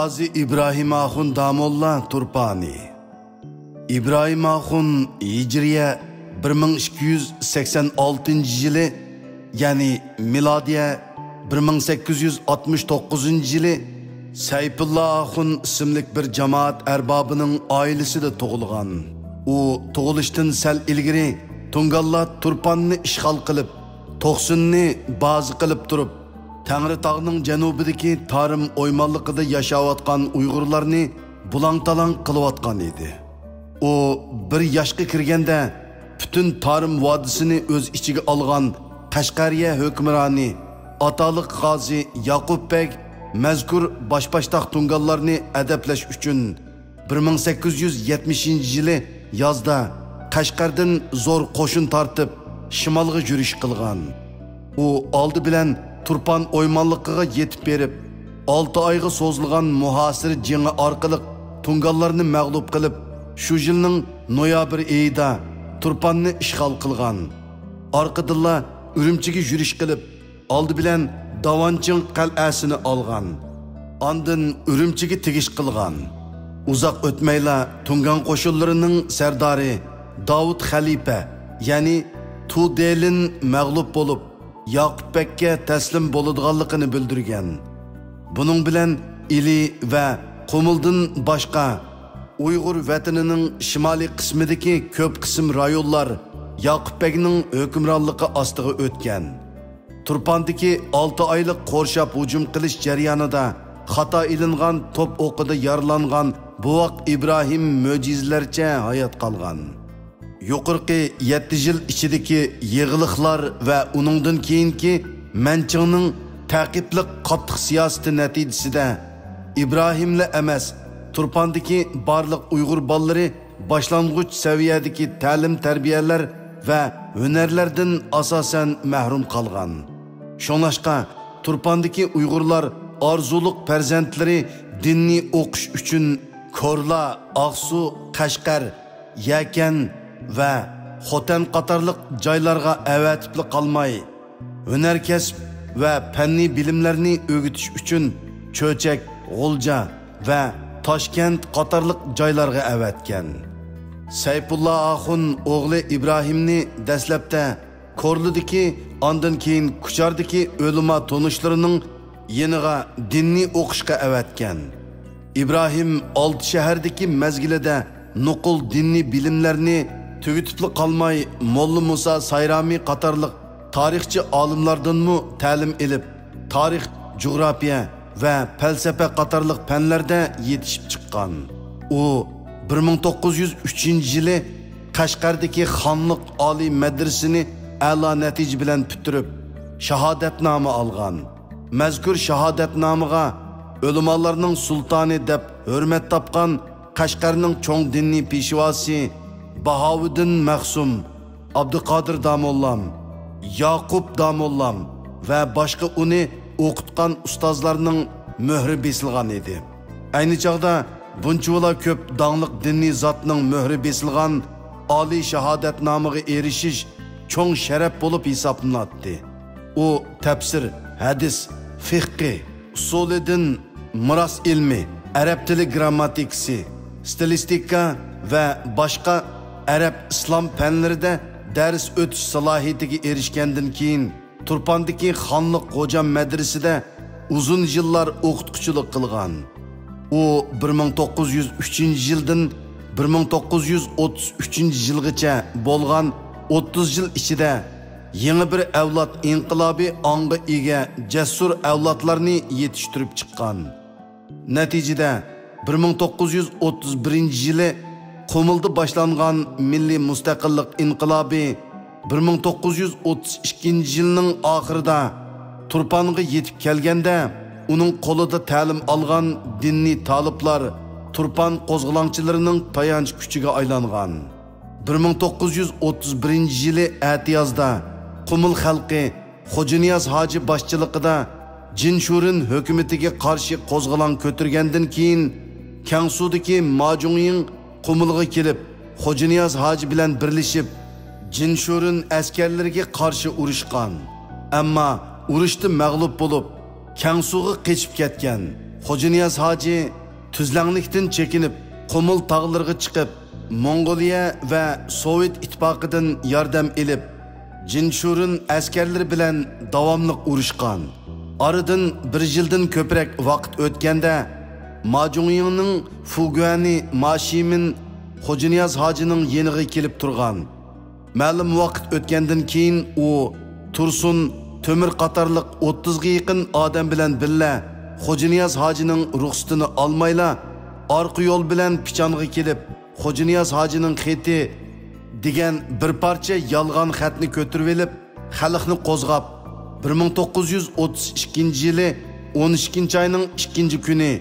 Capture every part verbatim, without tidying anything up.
قازى ئىبراھىم ئاخۇن داموللا تۇرپانى. ئىبراھىم ئاخۇن ھىجرىيە بىر مىڭ ئىككى يۈز سەكسەن ئالتىنچى يىلى، يەنى مىلادىيە بىر مىڭ سەككىز يۈز ئاتمىش توققۇزىنچى يىلى سەيپۇللا ئاخۇن ئىسىملىك بىر جامائەت ئەربابىنىڭ ئائىلىسىدە تۇغۇلغان. ئۇ تۇغۇلۇشتىن سەل ئىلگىرى تۇڭگانلار تۇرپاننى ئىشغال قىلىپ، توقسۇننى بازا قىلىپ تۇرۇپ، تەڭرىتاغنىڭ جەنۇبىدىكى تارىم ئويمانلىقىدا ياشاۋاتقان ئۇيغۇرلارنى بۇلاڭ-تالاڭ قىلىۋاتقان ئىدى. ئۇ بىر ياشقا كىرگەندە، پۈتۈن تارىم ۋادىسىنى ئۆز ئىچىگە ئالغان قەشقەرىيە ھۆكۈمرانى ئاتالىق غازى ياقۇپ بەگ مەزكۇر باشباشتاق تۇڭگانلارنى ئەدەپلەش ئۈچۈن، بىر مىڭ سەككىز يۈز يەتمىشىنچى يىلى يازدا قەشقەردىن زور قوشۇن تارتىپ، شىمالغا يۈرۈش قىلغان. ئۇ ئالدى بىلەن تۇرپان ئويمانلىقىغا يېتىپ بېرىپ، ئالتە ئايغا سوزۇلغان مۇھاسىرە جېڭى ئارقىلىق تۇڭگانلارنى مەغلۇپ قىلىپ، شۇ يىلنىڭ نويابىر ئېيىدا تۇرپاننى ئىشغال قىلغان. ئارقىدىنلا ئۈرۈمچىگە يۈرۈش قىلىپ، ئالدى بىلەن داۋانچىڭ قەلئەسىنى ئالغان، ئاندىن ئۈرۈمچىگە تېگىش قىلغان. ئۇزاق ئۆتمەيلا تۇڭگان قوشۇنلىرىنىڭ سەردارى داۋۇت خەلىپە، يەنى تۇدېلىن مەغلۇپ بولۇپ، ياقۇپ بەگكە تەسلىم بولىدىغانلىقىنى بىلدۈرگەن. بۇنىڭ بىلەن ئىلى ۋە قۇمۇلدىن باشقا ئۇيغۇر ۋەتىنىنىڭ شىمالىي قىسمىدىكى كۆپ قىسىم رايونلار ياقۇپ بەگنىڭ ھۆكۈمرانلىقى ئاستىغا ئۆتكەن. تۇرپاندىكى ئالتە ئايلىق قورشاپ ھۇجۇم قىلىش جەريانىدا خاتا ئېلىنغان توپ ئوقىدا يارىلانغان بوۋاق ئىبراھىم مۆجىزىلەرچە ھايات قالغان. يۇقىرىقى يەتتە يىل ئىچىدىكى يېغىلىقلار ۋە ئۇنىڭدىن كېيىنكى مەنچىڭنىڭ تەقىپلىق قاتتىق سىياسىتى نەتىجىسىدە، ئىبراھىملا ئەمەس، تۇرپاندىكى بارلىق ئۇيغۇر بالىلىرى باشلانغۇچ سەۋىيەدىكى تەلىم-تەربىيەلەر ۋە ھۈنەرلەردىن ئاساسەن مەھرۇم قالغان. شۇڭلاشقا، تۇرپاندىكى ئۇيغۇرلار ئارزۇلۇق پەرزەنتلىرى دىننى ئوقۇش ئۈچۈن كورلا، ئاقسۇ، قەشقەر، يەكەن ۋە خوتەن قاتارلىق جايلارغا ئەۋەتىپلا قالماي، ھۈنەر كەسىپ ۋە پەننىي بىلىملەرنى ئۆگىتىش ئۈچۈن چۆچەك، غۇلجا ۋە تاشكەنت قاتارلىق جايلارغا ئەۋەتكەن. سەيپۇللا ئاخۇن ئوغلى ئىبراھىمنى دەسلەپتە كورلىدىكى، ئاندىن كېيىن كۇچاردىكى ئۆلىما تونۇشلىرىنىڭ يېنىغا دىننى ئوقۇشقا ئەۋەتكەن. ئىبراھىم ئالتە شەھەردىكى مەزگىلىدە نوقۇل دىنىي بىلىملەرنى تۈگىتىپلا قالماي، موللا مۇسا سايرامى قاتارلىق تارىخچى ئالىملاردىنمۇ تەلىم ئېلىپ، تارىخ، جۇغراپىيە ۋە پەلسەپە قاتارلىق پەنلەردە يېتىشىپ چىققان. ئۇ بىر مىڭ توققۇز يۈز ئۈچىنچى يىلى قەشقەردىكى خانلىق ئالىي مەدرىسىنى ئەلا نەتىجە بىلەن پۈتتۈرۈپ، شاھادەتنامە ئالغان. مەزكۇر شاھادەتنامىغا ئۆلىمالارنىڭ سۇلتانى دەپ ھۆرمەت تاپقان قەشقەرنىڭ چوڭ دىنىي پېشۋاسى باھاۋۇدىن مەخسۇم، ئابدۇقادىر داموللام، ياقۇپ داموللام ۋە باشقا ئۇنى ئوقۇتقان ئۇستازلارنىڭ مۆھرى بېسىلغان ئىدى. ئەينى چاغدا بۇنچىۋالا كۆپ داڭلىق دىنىي زاتنىڭ مۆھرى بېسىلغان ئالىي شاھادەتنامىغا ئېرىشىش چوڭ شەرەپ بولۇپ ھېسابلىناتتى. ئۇ تەپسىر، ھەدىس، فىققى، ئۇسۇلىدىن، مىراس ئىلمى، ئەرەب تىلى گىرامماتىكىسى، ستىلىستىكا ۋە باشقا ئەرەب ئىسلام پەنلىرىدە دەرس ئۆتۈش سالاھىيىتىگە ئېرىشكەندىن كېيىن، تۇرپاندىكى خانلىق غوجام مەدرىسىدە ئۇزۇن يىللار ئوقۇتقۇچىلىق قىلغان. ئۇ بىر مىڭ توققۇز يۈز ئۈچىنچى يىلدىن بىر مىڭ توققۇز يۈز ئوتتۇز ئۈچىنچى يىلغىچە بولغان ئوتتۇز يىل ئىچىدە يېڭى بىر ئەۋلاد ئىنقىلابى ئاڭغا ئىگە جەسۇر ئەۋلادلارنى يېتىشتۈرۈپ چىققان. نەتىجىدە، بىر مىڭ توققۇز يۈز ئوتتۇز بىرىنچى يىلى قۇمۇلدا باشلانغان مىللىي مۇستەقىللىق ئىنقىلابى بىر مىڭ توققۇز يۈز ئوتتۇز ئىككىنچى يىلنىڭ ئاخىرىدا تۇرپانغا يېتىپ كەلگەندە، ئۇنىڭ قولىدا تەلىم ئالغان دىنىي تالىپلار تۇرپان قوزغىلاڭچىلىرىنىڭ تايانچ كۈچىگە ئايلانغان. بىر مىڭ توققۇز يۈز ئوتتۇز بىرىنچى يىلى ئەتىيازدا قۇمۇل خەلقى خوجانىياز ھاجى باشچىلىقىدا جىنشۇرېن ھۆكۈمىتىگە قارشى قوزغىلاڭ كۆتۈرگەندىن كېيىن، كەڭسۇدىكى ماجۇڭيىڭ قۇمۇلغا كېلىپ، خوجانىياز ھاجى بىلەن بىرلىشىپ، جىنشۇرېن ئەسكەرلىرىگە قارشى ئۇرۇشقان. ئەمما ئۇرۇشتا مەغلۇپ بولۇپ، كەڭسۇغا قېچىپ كەتكەن. خوجانىياز ھاجى تۈزلەڭلىكتىن چېكىنىپ، قۇمۇل تاغلىرىغا چىقىپ، موڭغۇلىيە ۋە سوۋېت ئىتتىپاقىدىن ياردەم ئېلىپ، جىنشۇرېن ئەسكەرلىرى بىلەن داۋاملىق ئۇرۇشقان. ئارىدىن بىر يىلدىن كۆپرەك ۋاقىت ئۆتكەندە، ماجۇڭيىڭنىڭ فۇگۈەنى ماشىمىن خوجانىياز ھاجىنىڭ يېنىغا كېلىپ تۇرغان. مەلۇم ۋاقىت ئۆتكەندىن كېيىن ئۇ تۇرسۇن تۆمۈر قاتارلىق ئوتتۇزغا يېقىن ئادەم بىلەن بىللە خوجانىياز ھاجىنىڭ رۇخسىتىنى ئالمايلا، ئارقا يول بىلەن پىچانغا كېلىپ، خوجانىياز ھاجىنىڭ خېتى دېگەن بىر پارچە يالغان خەتنى كۆتۈرۈۋېلىپ، خەلقنى قوزغاپ، بىر مىڭ توققۇز يۈز ئوتتۇز ئىككىنچى يىلى ئون ئىككىنچى ئاينىڭ ئىككىنچى كۈنى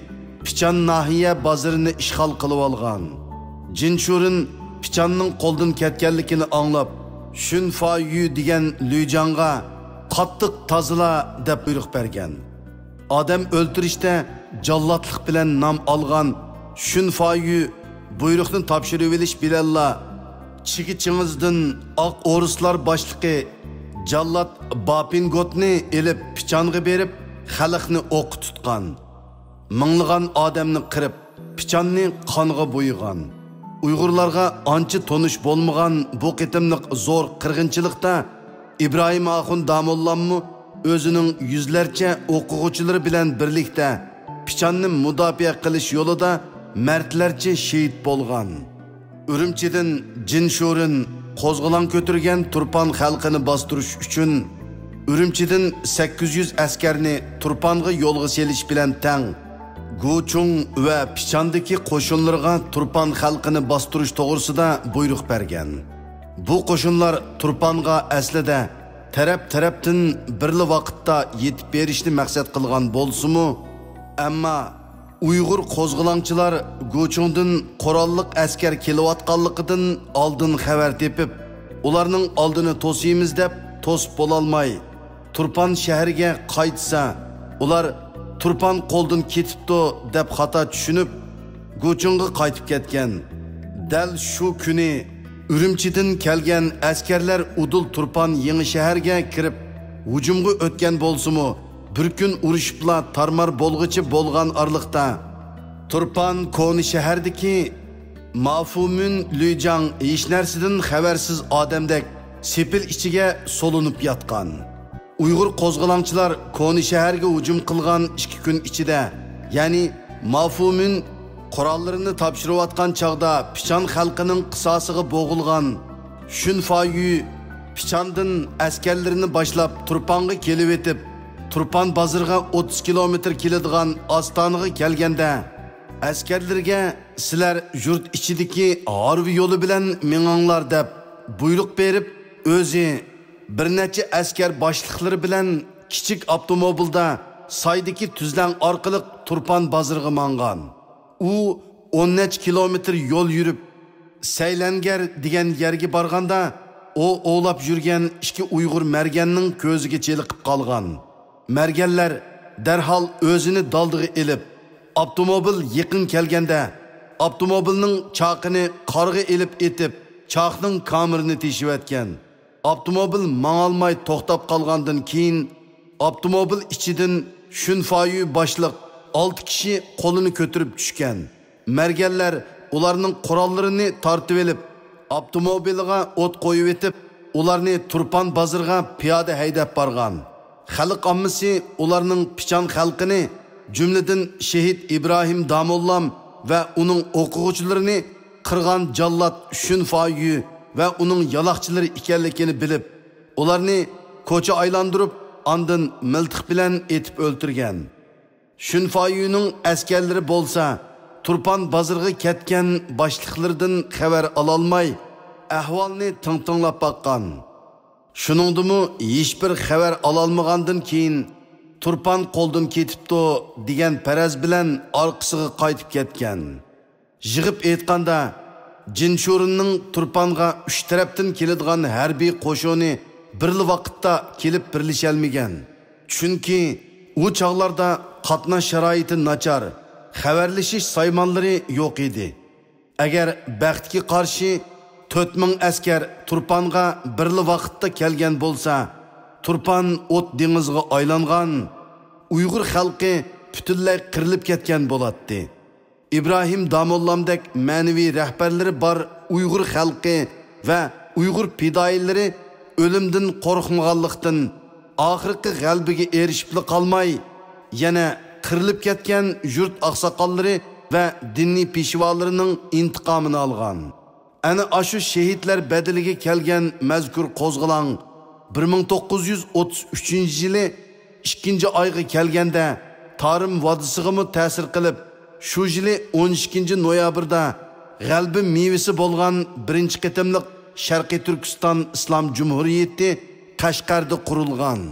پىچان ناھىيە بازىرىنى ئىشغال قىلىۋالغان. جىنشۇرېن پىچاننىڭ قولدىن كەتكەنلىكىنى ئاڭلاپ، شۈن فايۈ دېگەن لۈيجاڭغا «قاتتىق تازىلا» دەپ بۇيرۇق بەرگەن. ئادەم ئۆلتۈرۈشتە جاللاتلىق بىلەن نام ئالغان شۈن فايۈ بۇيرۇقنى تاپشۇرۇۋېلىش بىلەنلا، چىگى چىڭىزدىن ئاق ئورۇسلار باشلىقى جاللات باپىنگوتنى ئېلىپ پىچانغا بېرىپ، خەلقنى ئوققا تۇتقان. مىڭلىغان ئادەمنى قىرىپ، پىچاننى قانغا بويىغان. ئۇيغۇرلارغا ئانچە تونۇش بولمىغان بۇ قېتىملىق زور قىرغىنچىلىقتا ئىبراھىم ئاخۇن داموللاممۇ ئۆزىنىڭ يۈزلەرچە ئوقۇغۇچىلىرى بىلەن بىرلىكتە پىچاننى مۇداپىئە قىلىش يولىدا مەردلەرچە شېھىت بولغان. ئۈرۈمچىدىن جىنشۇرېن قوزغىلاڭ كۆتۈرگەن تۇرپان خەلقىنى باستۇرۇش ئۈچۈن، ئۈرۈمچىدىن سەككىز يۈز ئەسكەرنى تۇرپانغا يولغا سېلىش بىلەن تەڭ، گۇچۇڭ ۋە پىچاندىكى قوشۇنلىرىغا تۇرپان خەلقىنى باستۇرۇش توغرىسىدا بۇيرۇق بەرگەن. بۇ قوشۇنلار تۇرپانغا ئەسلىدە تەرەپ-تەرەپتىن بىرلا ۋاقىتتا يېتىپ بېرىشنى مەقسەت قىلغان بولسىمۇ، ئەمما ئۇيغۇر قوزغىلاڭچىلار گۇچۇڭدىن قوراللىق ئەسكەر كېلىۋاتقانلىقىدىن ئالدىن خەۋەر تېپىپ، ئۇلارنىڭ ئالدىنى توسىمىز دەپ توسۇپ بولالماي، تۇرپان شەھىرىگە قايتسا، ئۇلار تۇرپان قولدىن كېتىپتۇ دەپ خاتا چۈشىنىپ، گۇچۇڭغا قايتىپ كەتكەن. دەل شۇ كۈنى ئۈرۈمچىدىن كەلگەن ئەسكەرلەر ئۇدۇل تۇرپان يېڭى شەھەرگە كىرىپ، ھۇجۇمغا ئۆتكەن بولسىمۇ، بىر كۈن ئۇرۇشۇپلا تارمار بولغۇچى بولغان ئارىلىقتا، تۇرپان كونا شەھەردىكى مافۇمۈن لۈيجاڭ ھېچنەرسىدىن خەۋەرسىز ئادەمدەك سېپىل ئىچىگە سولىنىپ ياتقان. ئۇيغۇر قوزغىلاڭچىلار كونا شەھەرگە ھۇجۇم قىلغان ئىككى كۈن ئىچىدە، يەنى مافۇمىن قوراللىرىنى تاپشۇرۇۋاتقان چاغدا پىچان خەلقىنىڭ قىساسىغا بوغۇلغان شۈن فايۈ پىچاندىن ئەسكەرلىرىنى باشلاپ تۇرپانغا كېلىۋېتىپ، تۇرپان بازىرىغا ئوتتۇز كىلومېتىر كېلىدىغان ئاستانىغا كەلگەندە، ئەسكەرلىرىگە «سىلەر يۇرت ئىچىدىكى ھارۋا يولى بىلەن مېڭىڭلار» دەپ بۇيرۇق بېرىپ، ئۆزى بىر نەچچە ئەسكەر باشلىقلىرى بىلەن كىچىك ئاپتوموبىلدا سايدىكى تۈزلەڭ ئارقىلىق تۇرپان بازىرىغا ماڭغان. ئۇ ئون نەچچە كىلومېتىر يول يۈرۈپ، سەيلەنگەر دېگەن يەرگە بارغاندا، ئۇ ئوۋلاپ يۈرگەن ئىككى ئۇيغۇر مەرگەننىڭ كۆزىگە چېلىقىپ قالغان. مەرگەنلەر دەرھال ئۆزىنى دالدىغا ئېلىپ، ئاپتوموبىل يېقىن كەلگەندە، ئاپتوموبىلنىڭ چاقىنى قارغا ئېلىپ ئېتىپ، چاقنىڭ كامىرىنى تېشىۋەتكەن. ئاپتوموبىل ماڭالماي توختاپ قالغاندىن كېيىن، ئاپتوموبىل ئىچىدىن شۈنفايۈ باشلىق ئالتە كىشى قولىنى كۆتۈرۈپ چۈشكەن. مەرگەنلەر ئۇلارنىڭ قوراللىرىنى تارتىۋېلىپ، ئاپتوموبىلىغا ئوت قويۇۋېتىپ، ئۇلارنى تۇرپان بازىرىغا پىيادە ھەيدەپ بارغان. خەلق ئاممىسى ئۇلارنىڭ پىچان خەلقىنى، جۈملىدىن شېھىت ئىبراھىم داموللام ۋە ئۇنىڭ ئوقۇغۇچىلىرىنى قىرغان جاللات شۈنفايۈ ۋە ئۇنىڭ يالاقچىلىرى ئىكەنلىكىنى بىلىپ، ئۇلارنى كوچا ئايلاندۇرۇپ، ئاندىن مىلتىق بىلەن ئېتىپ ئۆلتۈرگەن. شۈنفايۈنىڭ ئەسكەرلىرى بولسا تۇرپان بازىرىغا كەتكەن باشلىقلىرىدىن خەۋەر ئالالماي، ئەھۋالنى تىڭ تىڭلاپ باققان. شۇنىڭدىمۇ ھېچبىر خەۋەر ئالالمىغاندىن كېيىن، تۇرپان قولدىن كېتىپتۇ دېگەن پەرەز بىلەن ئارقىسىغا قايتىپ كەتكەن. يىغىپ ئېيتقاندا، جىنشۇرېننىڭ تۇرپانغا ئۈچ تەرەپتىن كېلىدىغان ھەربىي قوشۇنى بىرلا ۋاقىتتا كېلىپ بىرلىشەلمىگەن. چۈنكى ئۇ چاغلاردا قاتناش شارائىتى ناچار، خەۋەرلىشىش سايمانلىرى يوق ئىدى. ئەگەر بەختكە قارشى تۆت مىڭ ئەسكەر تۇرپانغا بىرلا ۋاقىتتا كەلگەن بولسا، تۇرپان ئوت دېڭىزىغا ئايلانغان، ئۇيغۇر خەلقى پۈتۈنلەي قىرىلىپ كەتكەن بولاتتى. ئىبراھىم داموللامدەك مەنىۋى رەھبەرلىرى بار ئۇيغۇر خەلقى ۋە ئۇيغۇر پىدائىيلىرى ئۆلۈمدىن قورقمىغانلىقتىن، ئاخىرقى غەلىبىگە ئېرىشىپلا قالماي، يەنە قىرىلىپ كەتكەن يۇرت ئاقساقاللىرى ۋە دىنىي پېشۋالىرىنىڭ ئىنتىقامىنى ئالغان. ئەنە ئاشۇ شېھىتلەر بەدىلىگە كەلگەن مەزكۇر قوزغىلاڭ بىر مىڭ توققۇز يۈز ئوتتۇز ئۈچىنچى يىلى ئىككىنچى ئايغا كەلگەندە، تارىم ۋادىسىغىمۇ تەسىر قىلىپ، شۇ يىلى ئون ئىككىنچى نويابىردا غەلىبە مېۋىسى بولغان بىرىنچى قېتىملىق شەرقىي تۈركىستان ئىسلام جۇمھۇرىيىتى قەشقەردە قۇرۇلغان.